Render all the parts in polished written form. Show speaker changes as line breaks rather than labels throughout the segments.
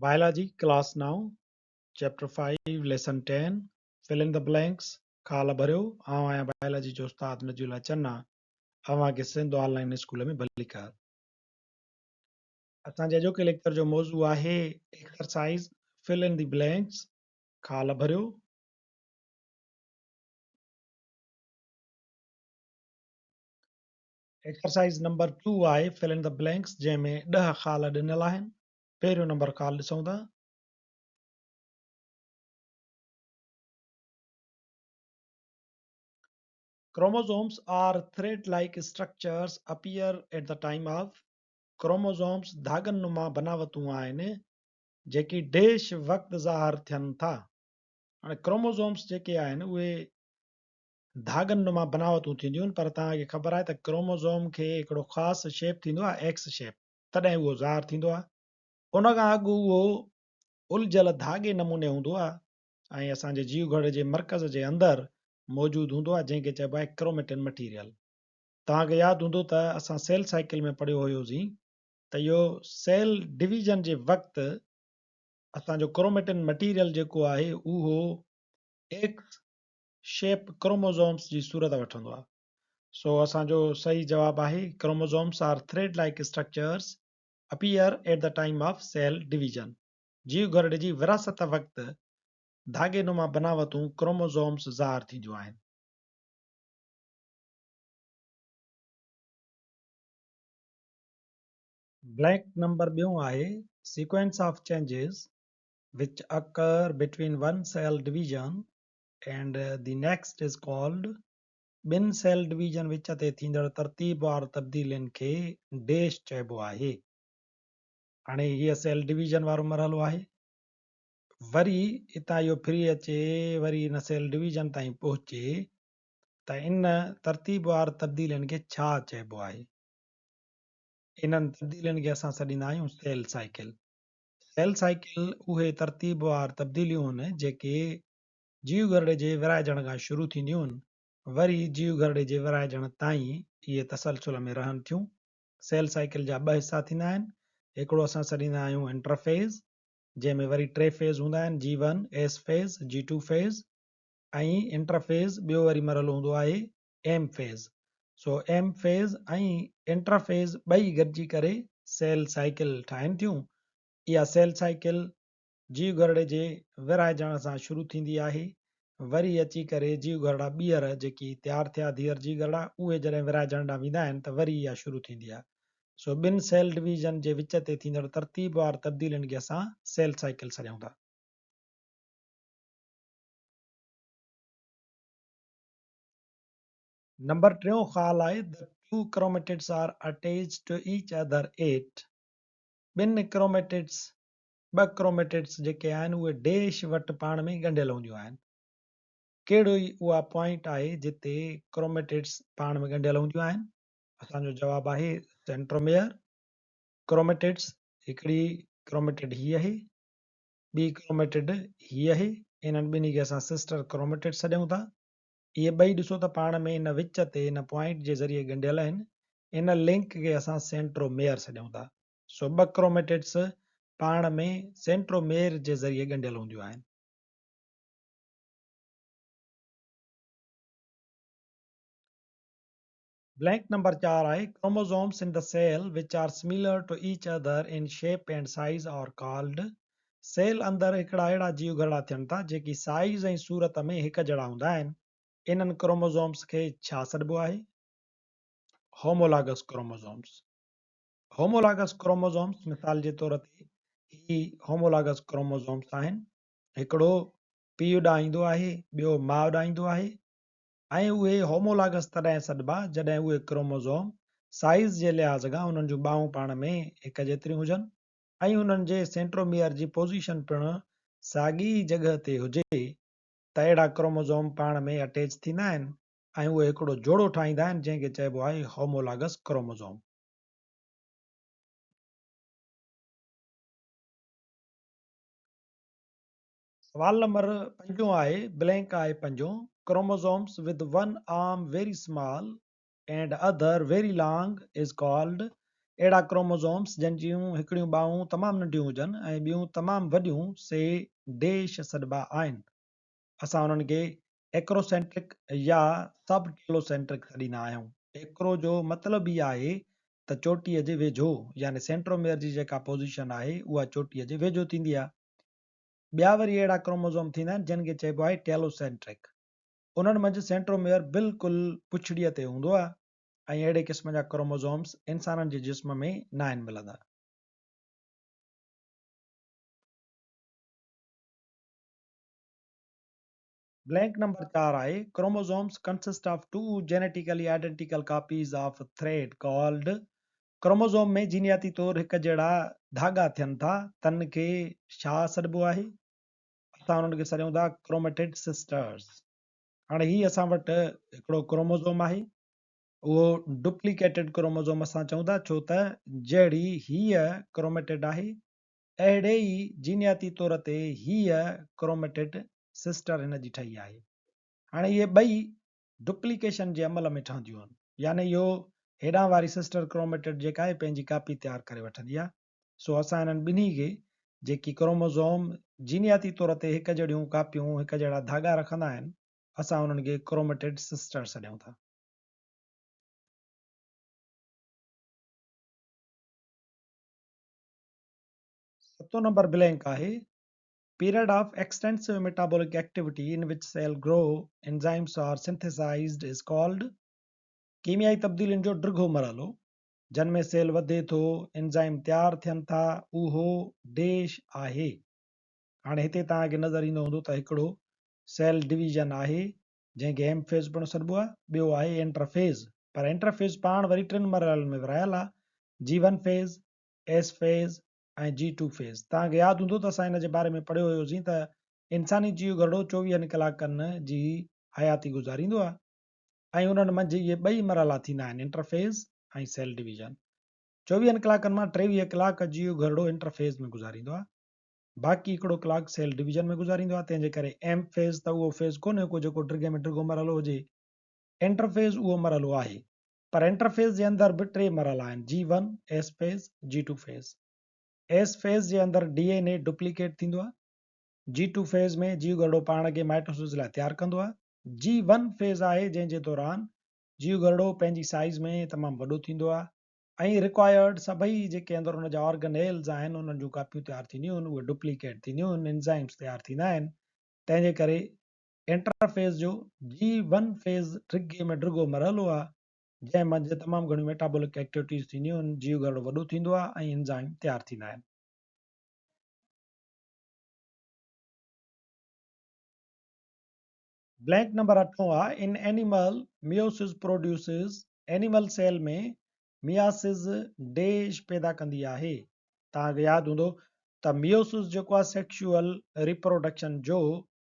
Biology class 9 chapter 5 lesson 10 fill in the blanks خال ڀريو. آئون آهيان بائلاجي جو استاد نجي الله چنا، اوهان کي سنڌ آن لائين اسڪول ۾ ڀليڪار. اسان جي اڄوڪي ليڪچر جو موضوع آهي exercise fill in the blanks خال ڀريو. ايڪسرسائيز نمبر 2 آهي فل ان the blanks, جنهن ۾ 10 خال ڏنل آهن. پهريون نمبر خال ڏسون ٿا. Chromosomes are thread like structures appear at the time of chromosomes ڌاڳن نما بناوتون آهن جيڪي ڊيش وقت ظاهر ٿين ٿا. هاڻي ڪروموزومز جيڪي آهن اهي ڌاڳن نما بناوتون ٿينديون آهن، پر توهان کي خبر آهي ته ڪروموزوم کي هڪڙو خاص شيپ ٿيندو آهي ايڪس شيپ، تڏهن اهو ظاهر ٿيندو آهي. ان کان اڳ اهو الجهيل ڌاڳي نموني هوندو آهي ۽ اسان جي جيو گهرڙي جي مرڪز جي اندر موجود هوندو آهي، جنهن کي چئبو آهي ڪروميٽن مٽيريل. توهان کي ياد هوندو ته اسان سيل سائيڪل ۾ پڙهيو هيوسين ته اهو سيل ڊويزن جي وقت اسان جو ڪروميٽن مٽيريل جيڪو آهي اهو ايڪس شيپ ڪروموزومز جي صورت وٺندو آهي. سو اسان جو صحيح جواب آهي chromosomes are thread like structures appear at the time of cell division. جيو گهرڙي جي ورهاست وقت ڌاڳي نما بناوتون ڪروموزومز ظاهر ٿينديون آهن. بلينڪ نمبر ٻيون آهي sequence of changes which occur between one cell division and the next is called ٻن سيل ڊويزن وچ تي ٿيندڙ ترتيبوار تبديلين کي ڊيش چئبو آهي. هاڻي هيء سيل ڊويزن وارو مرحلو آهي. وري اتان اهو ڦري اچي وري ان سيل ڊويزن تائين پهچي ته ان ترتيبوار تبديلين کي ڇا چئبو آهي؟ انهن تبديلين کي اسان سڏيندا آهيون سيل سائيڪل. سيل سائيڪل اهي ترتيبوار تبديليون آهن جيڪي جيو گهرڙي جي ورهائجڻ کان شروع ٿينديون، وري جيو گهرڙي جي ورهائجڻ تائين اهي تسلسل ۾ رهن ٿيون. سيل سائيڪل جا ٻه حصا ٿيندا آهن، هڪڙو اسان سڏيندا آهيون انٽرفيز، جنهن ۾ وري ٽي فيز هوندا آهن، G one, S phase, G two phase ۽ interphase, ٻيو وري مرحلو هوندو آهي ايم فيز. سو ايم فيز ۽ انٽرفيز ٻئي گڏجي ڪري سيل سائيڪل ٺاهين ٿيون. اها سيل سائيڪل جيو گهرڙي جي ورهائجڻ سان شروع ٿيندي آهي، وري اچي ڪري جيو گهرڙا ٻيهر جيڪي تيار ٿيا ڌيئر جيو گهرڙا اهي جڏهن ورهائجڻ ڏانهن ويندا آهن ته وري اها شروع ٿيندي آهي. سو ٻن سيل ڊويزن جي وچ تي ٿيندڙ ترتيبوار تبديلين کي اسان سيل سائيڪل سڏيون ٿا. نمبر ٽيون خال آهي The two chromatids are attached to each other at ٻن ڪروميٽڊس ٻه ڪروميٽڊس جيڪي آهن اهي ڊيش وٽ پاڻ ۾ ڳنڍيل هونديون آهن. ڪهڙو ئي اها پوائنٽ آهي جتي ڪروميٽڊس پاڻ ۾ ڳنڍيل هونديون آهن؟ اسان جو جواب آهي سينٽروميئر. ڪروميٽڊس هڪڙي ڪروميٽڊ هي آهي، ٻي ڪروميٽڊ هي آهي. انهن ٻنهي کي اسان سسٽر ڪروميٽڊ سڏيون ٿا. اهي ٻئي ڏسو ته پاڻ ۾ ان وچ تي ان پوائنٽ جي ذريعي ڳنڍيل آهن. ان لنڪ کي اسان سينٽروميئر سڏيون ٿا. سو ٻه ڪروميٽڊس پاڻ ۾ سينٽروميئر جي ذريعي ڳنڍيل هونديون آهن. بلينڪ نمبر 4 آهي chromosomes in the cell which are similar to each other in shape and size are called cell اندر هڪڙا اهڙا جيو گهرڙا ٿين ٿا جيڪي سائيز ۽ صورت ۾ هڪ جهڙا هوندا آهن، انهن ڪروموزومز کي ڇا سڏبو آهي؟ Homologous chromosomes. هومولاگس ڪروموزومز مثال جي طور تي هي هومولاگس ڪروموزومز آهن، هڪڙو پيء ڏانهن ايندو آهي، ٻيو ماء ڏانهن ايندو آهي ۽ اهي هومولاگس تڏهن سڏبا جڏهن اهي ڪروموزوم سائيز جي لحاظ کان انهن جون ٻانهون پاڻ ۾ هڪ جيتريون هجن ۽ انهن جي سينٽروميئر جي پوزيشن پڻ ساڳي ئي جڳهه تي هجي ته اهڙا ڪروموزوم پاڻ ۾ اٽيچ ٿيندا آهن ۽ اهي هڪڙو جوڙو ٺاهيندا آهن جنهن کي چئبو آهي هومولاگس ڪروموزوم. سوال نمبر پنجون آهي، بلينڪ آهي پنجون، chromosomes with one arm very small and other very long is called. اهڙا ڪروموزومز جن جون هڪڙيون ٻانهون تمام ننڍيون هجن ۽ ٻيون تمام وڏيون سي ڊيش سڏبا آهن. اسان انهن کي ايڪروسينٽرڪ يا سب ٽيلوسينٽرڪ سڏيندا آهيون. ايڪرو جو مطلب ئي آهي ته چوٽيء جي ويجهو يعني سينٽروميئر جي جيڪا پوزيشن آهي اها چوٽيء جي ويجهو ٿيندي آهي. ٻيا وري اهڙا ڪروموزوم ٿيندا آهن جن کي چئبو آهي ٽيلوسينٽرڪ. انهن منجهه سينٽروميئر بلڪل پڇڙيء تي هوندو آهي. ۽ اهڙي قسم جا ڪروموزومز انسانن جي جسم ۾ ناهن ملندا. بلينڪ نمبر چار آهي، chromosomes consist of two genetically identical copies of thread called chromosome ۾ جينياتي طور هڪ جهڙا ڌاڳا ٿين ٿا تن کي ڇا سڏبو آهي؟ اسان انهن کي سڏيون ٿا ڪروميٽڊ سسٽرز. هاڻي هي اسان وٽ هڪڙو ڪروموزوم آهي اهو ڊپليڪيٽڊ ڪروموزوم اسان چئون ٿا ڇو ته جهڙي هيء ڪروميٽڊ آهي اهڙي ئي جينياتي طور تي هيء ڪروميٽڊ سسٽر هن جي ٺهي آهي. هاڻي اهي ٻئي ڊپليڪيشن جي عمل ۾ ٺهنديون آهن يعني اهو هيڏانهن واري سسٽر ڪروميٽڊ جيڪا آهي پنهنجي ڪاپي تيار ڪري وٺندي آهي سو اسان انهن ٻنهي کي جيڪي ڪروموزوم جينياتي طور تي هڪ جهڙيون ڪاپيون، هڪ جهڙا ڌاڳا رکندا آهن، اسان انهن کي ڪروميٽڊ سسٽر سڏيون ٿا. ستون نمبر بلينڪ آهي، Period of extensive metabolic activity in which cell grow, enzymes are synthesized is called ڪيميائي تبديلين جو ڊگهو مرحلو، جن ۾ سيل وڌي ٿو، انزائم تيار ٿين ٿا، اهو ڊيش آهي. هاڻي هتي توهان کي نظر ايندو هوندو ته هڪڙو سيل ڊويزن آهي، جنهن کي ايم فيز پڻ سڏبو آهي، ٻيو آهي انٽر فيز، پر انٽر فيز پاڻ وري ٽن مرحلن ۾ ورهايل آهي، G one phase, S phase ۽ G two phase. توهان کي ياد هوندو ته اسان ان جي باري ۾ پڙهيو هيوسين ته انساني جيو گهرڙو چوويهن ڪلاڪن جي حياتي گذاريندو آهي. ۽ انهن منجهه اهي ٻئي مرحلا ٿيندا آهن انٽرفيز ۽ سيل ڊويزن. چوويهن ڪلاڪن مان 23 ڪلاڪ جيو گهرڙو انٽرفيز ۾ گذاريندو آهي باقي هڪڙو ڪلاڪ سيل ڊويزن ۾ گذاريندو آهي تنهن جي ڪري ايم فيز ته اهو فيز ڪونهي ڪو جيڪو ڊگهي ۾ ڊگهو مرحلو هجي انٽرفيز اهو مرحلو آهي پر انٽرفيز جي اندر به ٽي مرحلا آهن G one, S phase, G two phase. S phase جي اندر ڊي اين اي ڊپليڪيٽ ٿيندو آهي. جي ٽو فيز ۾ جيو گهرڙو پاڻ کي مائٽوسز لاء تيار ڪندو آهي. جي ون فيز آهي جنهن جي دوران جيو گهرڙو پنهنجي سائيز ۾ تمام وڏو ٿيندو آهي ۽ رڪوائرڊ سڀئي جيڪي اندر ان جا آرگنيلز آهن انهن جون ڪاپيون تيار ٿينديون آهن اهي ڊپليڪيٽ ٿينديون آهن انزائمز تيار ٿيندا آهن تنهن جي ڪري انٽر فيز جو جي ون فيز ڊگهي ۾ ڊگهو مرحلو آهي جنهن منجهه تمام گهڻيون ميٽابولڪ ايڪٽيوٽيز ٿينديون آهن جيو گهرڙو وڏو ٿيندو آهي ۽ انزائم تيار ٿيندا آهن. بلينڪ نمبر اٺون آ in animal meiosis produces animal cell ۾ meiosis dash پيدا ڪندي آهي. توهان کي ياد هوندو ته ميوسز جيڪو آهي سيڪشوئل ريپروڊڪشن جو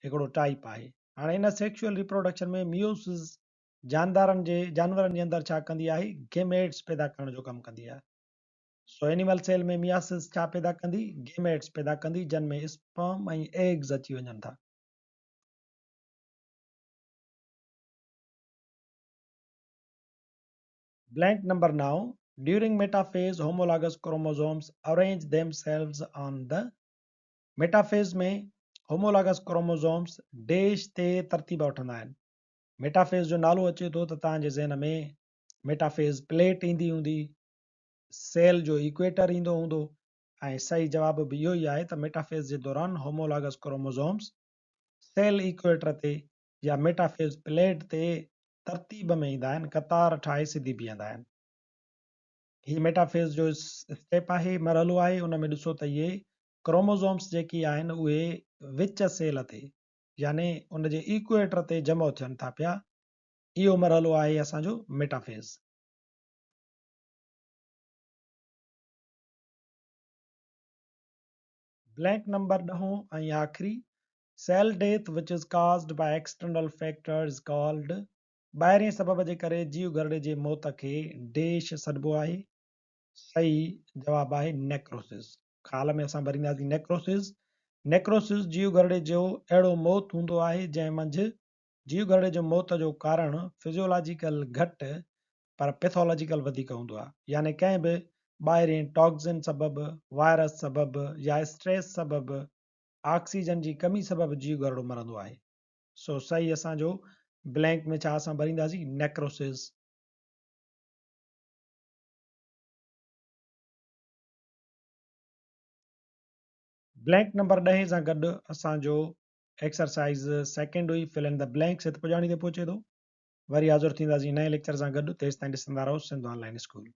هڪڙو ٽائيپ آهي. هاڻي ان سيڪشوئل ريپروڊڪشن ۾ ميوسز جاندارن جي جانورن جي اندر ڇا ڪندي آهي گيميٽس پيدا ڪرڻ جو ڪم ڪندي آهي. سو اينيمل سيل ۾ مياسز ڇا پيدا ڪندي؟ گيميٽس پيدا ڪندي جن ۾ اسپرم ۽ ايگز اچي وڃن ٿا. Blank number 9، During metaphase homologous chromosomes arrange themselves on the metaphase ۾ homologous chromosomes dash تي ترتيب وٺندا آهن. ميٽافيز جو نالو اچي ٿو ته توهان جي ذهن ۾ ميٽافيز پليٽ ايندي هوندي، سيل جو ايڪويٽر ايندو هوندو ۽ صحيح جواب به اهو ئي آهي ته ميٽافيز جي دوران هومولاگس ڪروموزومز سيل ايڪويٽر تي يا ميٽافيز پليٽ تي ترتيب ۾ ايندا آهن، قطار ٺاهي سڌي بيهندا آهن. هي ميٽافيز جو اسٽيپ آهي، مرحلو آهي، ان ۾ ڏسو ته اهي ڪروموزومز جيڪي آهن اهي وچ سيل تي يعني ان جي ايڪويٽر تي جمع ٿين ٿا پيا. اهو مرحلو آهي اسان جو ميٽافيز. بلينڪ نمبر ڏهون ۽ آخري، cell death which is caused by external factor is called ٻاهرين سبب جي ڪري جيو گهرڙي جي موت کي ڊيش سڏبو آهي. صحيح جواب آهي نيڪروسز. خال ۾ اسان ڀرينداسين نيڪروسز. نيڪروسز جيو گهرڙي جو اهڙو موت هوندو آهي جنهن منجهه جيو گهرڙي جو موت جو ڪارڻ فزيولاجيڪل گهٽ پر پيٿالاجيڪل وڌيڪ هوندو آهي يعني ڪنهن به ٻاهرين ٽاڪزن سبب، وائرس سبب يا اسٽريس سبب آڪسيجن جي ڪمي سبب جيو گهرڙو مرندو آهي. سو صحيح اسان جو بلينڪ ۾ ڇا اسان ڀرينداسين نيڪروسز. بلينڪ نمبر ڏهين سان گڏ اسان جو ايڪسرسائيز سيڪنڊ هئي فل ان the blanks هت پڄاڻي تي پهچي ٿو. وري حاضر ٿينداسين نئين ليڪچر سان گڏ تيستائين ڏسندا رهو سنڌ آن لائين اسڪول.